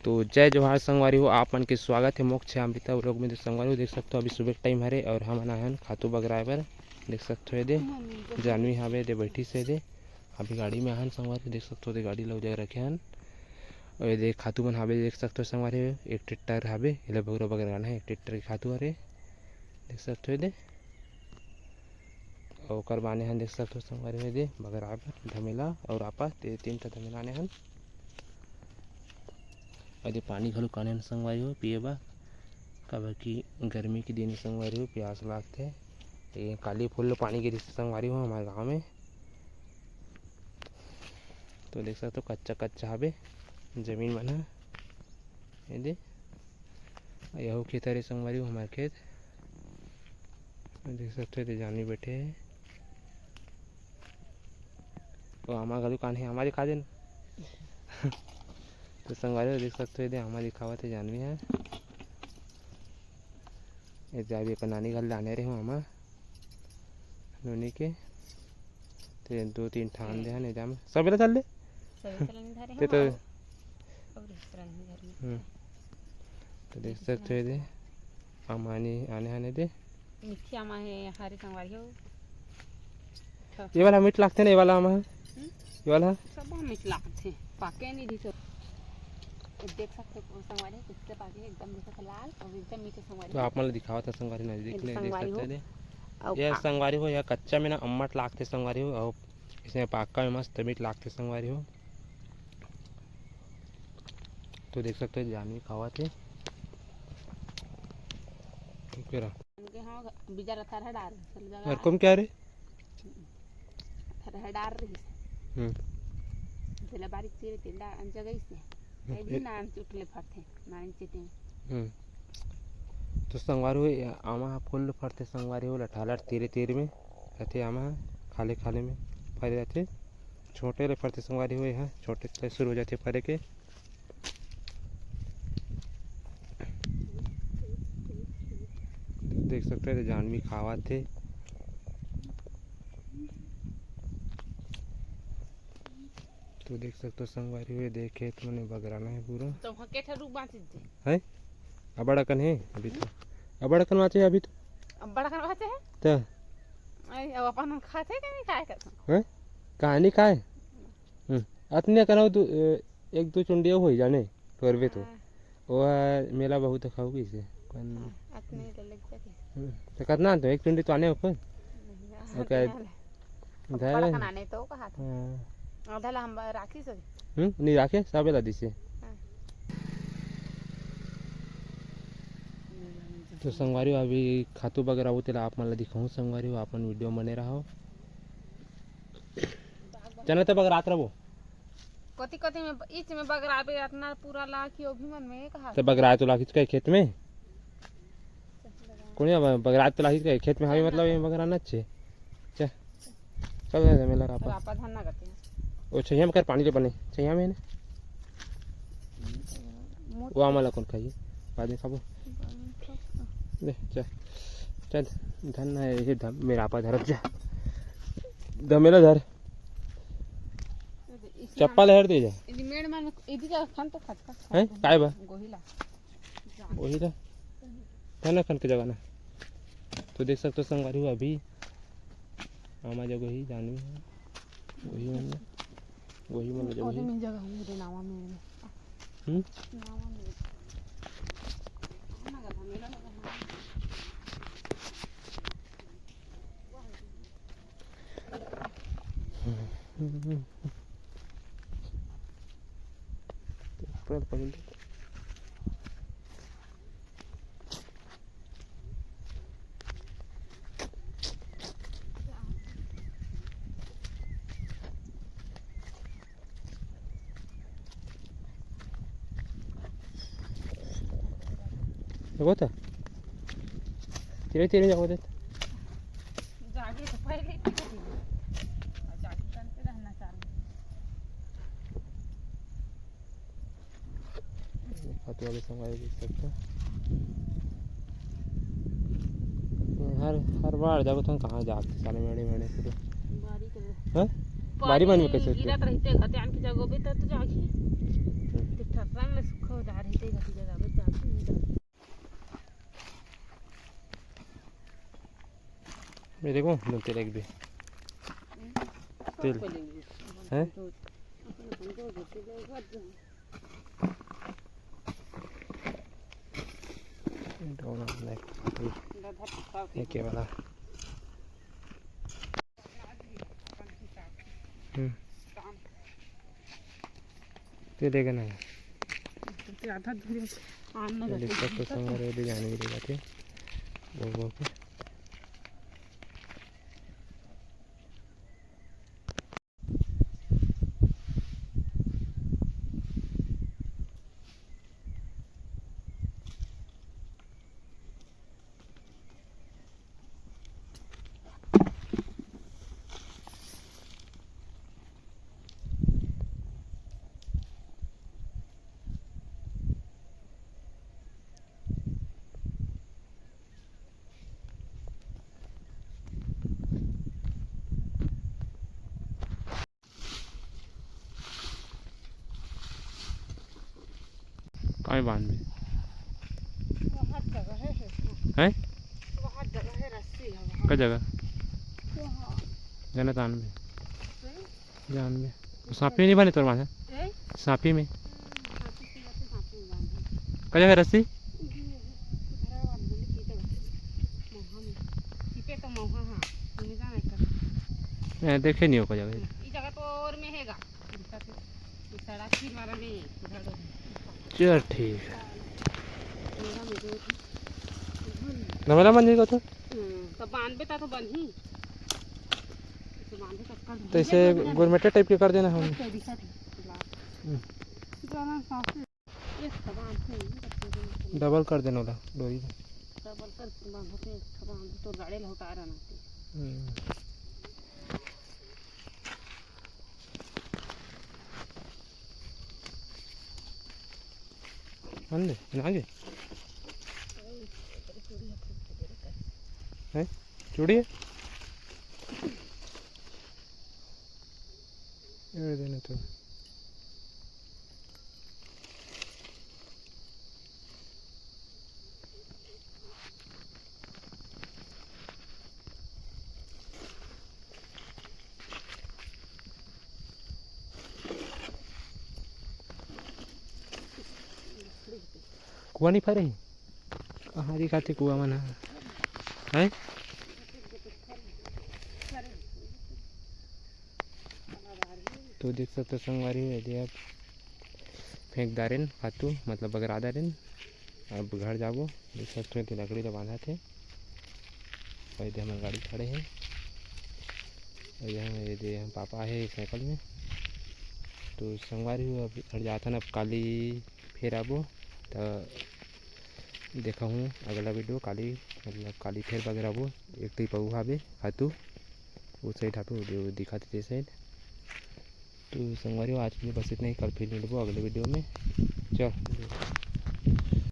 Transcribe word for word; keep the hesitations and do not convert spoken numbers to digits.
तो जय जोहार संगवारी हो, आप मन के स्वागत हे मोक्ष अमृता vlog में। तो संगवारी हो, देख सकथो अभी सुबह के time हरे और हमन आए हन खातू बगराए बर। देख सकथो ये दे जानवी हावे, दे बैठी से दे। अभी गाड़ी में आए हन संगवारी हो, देख सकथो दे गाड़ी ला ओ जगह रखे हन। और ये दे खातू मन हावे, देख सकथो संगवारी हो, एक ट्रैक्टर हावे, एला भूरा बगराना हे, एक ट्रैक्टर के खातू हरे, देख सकथो ये दे। अउ ओकर बाने हन देख सकथो संगवारी हो, ये दे बगराए बर धमेला अउ रापा, ते तीन ठा धमेला आने हन। अउ ये दे पानी घलो आने हन संगवारी हो पिए बर, काबर कि गर्मी के दिन संगवारी हो प्यास लागथे। ये काली फूल पानी गिरिस संगवारी हो हमर गाँव में। तो देख सकथो कच्चा कच्चा हवे जमीन मन ह। ये दे, यहू खेत हरे संगवारी हो, हमर खेत। देख सकथो, ये दे जानवी बैठे हे। ओ आमा घलो कान हे, आमा दिखा देन। तो संगवारी हो, देख सकथो, ये दे आमा दिखावत हे जानवी ह। ये दे अभी अपन नानी घर ले आने रहे हो आमा। नोनी के। ते दो तीन ठा आन दे हन, ए जाम। सबेला चल ले। सबेला चल नहीं धरे ते हम तो आओ। अब रेस्टोरेंट में घर में। हम्म। तो देख सकते हो ये दे। आमा आने, आने, आने दे। मीठी आमा हे, हरे संगवारी हो। ये वाला मीठ लागथे ना, ये वाला आमा ह? हम्म? ये वाला ह? सब मीठ लागथे। पाके नहीं दी तो। देख सकते हो संगवारी, कितने पाके एकदम देखो तो लाल और एकदम मीठे संगवारी तो हो। आप मन ल दिखावत हे संगवारी, नजदीक ये ले देख संगवारी सकते हो हो। दे। अउ ये आ- संगवारी हो, यह कच्चा में ना अम्मट लागथे संगवारी हो, अउ इसमें पाका में मस्त मीठ लागथे संगवारी हो। तो देख सकते हो जानवी खावत हे। ओके रहा। उनके हाँ, बीजा रथा रहा डार, चल जागा। और कम क्या रे? थरहा डार रहिस। हम्म। तेला बारीक चीरे, तेला अंजा गइस ने। हम्म, ए भी ए- नान चुटले फरथे, नान चिटिंग। हम्म। तो संगवारी हो, ये आमा ह फूल फरथे संगवारी हो, लठालठ तीरे तीर में रथे आमा ह, खाले खाले में फरे जाथे। छोटे ले फरथे संगवारी हो, ये ह छोटे ले शुरू हो जाथे फरे के। देख सकते हो, ये जानवी खावत हे। तो देख सकते हो संगवारी हो, ये देखे तो मैंने बगराना है पूरा। तो वहाँ के ठा रुख बाँचिस हे? अबड़ अकन हे अभी तो। अबड़ अकन बाँचे हे अभी तो। अबड़ अकन बाँचे हे? तो। अरे, अब अपन खाथे के नहीं खाए करथन? हैं? कहानी खाए? हम्म। अतने अकन अउ दू, ए, एक दो चुंडी अउ होई जाने, टोरबे तो। हाँ। वो मेला बहुत खाऊ कइसे? कौन? हाँ, अतने ले लग जाथे। हम्म, तो कतना आनते हो? एक चुंडी तो आने ऊपर? नहीं, ओके। आने वाले। धर। बड़ा कना नहीं तो कहा था। हाँ। आधा ला हम राखी सो। हम्म, नहीं राखे, सबे ला दिसे। हाँ। तो संगवारी हो, अभी खातू बगराहू तेला आप मन ला दिखाहूँ संगवारी हो, आप मन video बने रहो। चना तो बगरात रहो। कति कति में ईच में बगराबे अतना पूरा लाखी ओ भी मन में कहा। तो बगराए तो लाखी कहे खेत में। कोनी अब बगराए तो लाखी कहे खेत में हवे मतलब ये बगराना अच्छे। चल। चल जा मेला रापा। रापा धान ना करते हैं। ओ छहिया में कर पानी ले बने। छहिया में ने। मोट वो आमा ला कौन खाई? बाद में खाबो। बाद में खाबो। ले चल। चल धन है ये धम, मेरा आपा धरत जा। धमेला धर। चप्पल हेर दे जा। इदी मेड़ मन, इदी का खान तो खत खत हैं? काय बा? गोहिला। वही ला। है ना, खन के जगह ना। तो देख सकते हो संगवारी हो, अभी आमा जगह ही जानवी है। वही मन, वही मन जगह ही। में जगह हूँ रे नावा में। हम्म? नावा में। देखो तो। तेरे, तेरे जाओ दे। जागे तो पहले ही पकड़ ली। और जागे तन पे रहना चालू। देखो तो अभी संगवारी देख सकते हो। हर, हर बार जाओ तो कहाँ जाते साले मेड़े, मेड़े से तो। बारी के हाँ? बारी मन में कैसे होती है? गिरत रहते, खतियान की जगह भी तो, तो जागी। हम्म। तो ठसरन में सुख हो जाए। ये देखो, नून तेल एक भी। तेल। हैं? ये केवल है। हम्म। ते देगा नहीं। ते आधा धुरिया आन न ये जाते। दिक्कत तो संग रे, दे जाने की बात है। वो, वो के। काय बांध भी? वहाँ जगह है, है? वहाँ जगह है, रस्सी है वहाँ। का जगह? वहाँ। जाना तान भी। हैं? जान भी। सांपी नहीं बने तोर माथे? हैं? सांपी में। हम्म, सांपी की बात है, सांपी में बांध है। का जगह रस्सी? ये है, इधर वाला बोले की जगह? मौहा में। इपे तो मौहा, हाँ। तुमने जाना है कर। मैं देखे नहीं हो का जगह। हम्म, ये जगह तो और में हैगा। चल ठीक है। नवेला बन जाएगा तो। हम्म, तो बांधबे ता तो बनही। तो बांधे तक का तो इसे गोरमेटा टाइप के कर देना हम। हम्म। डबल कर देना ओला डोरी। डबल कर बांधो तो एक ठो बांधो तो गाड़े लौटा रहना। हम्म। आन दे, ना आगे। हैं? चूड़ी है? ये देना तो। कुआ नहीं फरे? कहाँ दिखाते कुआ मन ह? हैं? तो देख सकते हो संगवारी हो, ये दे अब फेंक डारेन खातू, मतलब बगरा डारेन। अब घर जाबो, देख सकते हो, ये लकड़ी ला बांधा थे। और ये दे हमर गाड़ी खड़े हे, और ये दे हम पापा हे साइकिल में। तो संगवारी हो, अब घर जाथन, अब काली फेर आबो। तो देखा हूँ अगला वीडियो काली, मतलब काली फेर बगरा आबो। एक तो पऊ हाबे खातू, वो साइड हाबे, वो दिखाते ते साइड। तो संगवारी हो, आज के लिए बस इतना ही, कल फिर मिलबो अगले वीडियो में। चल।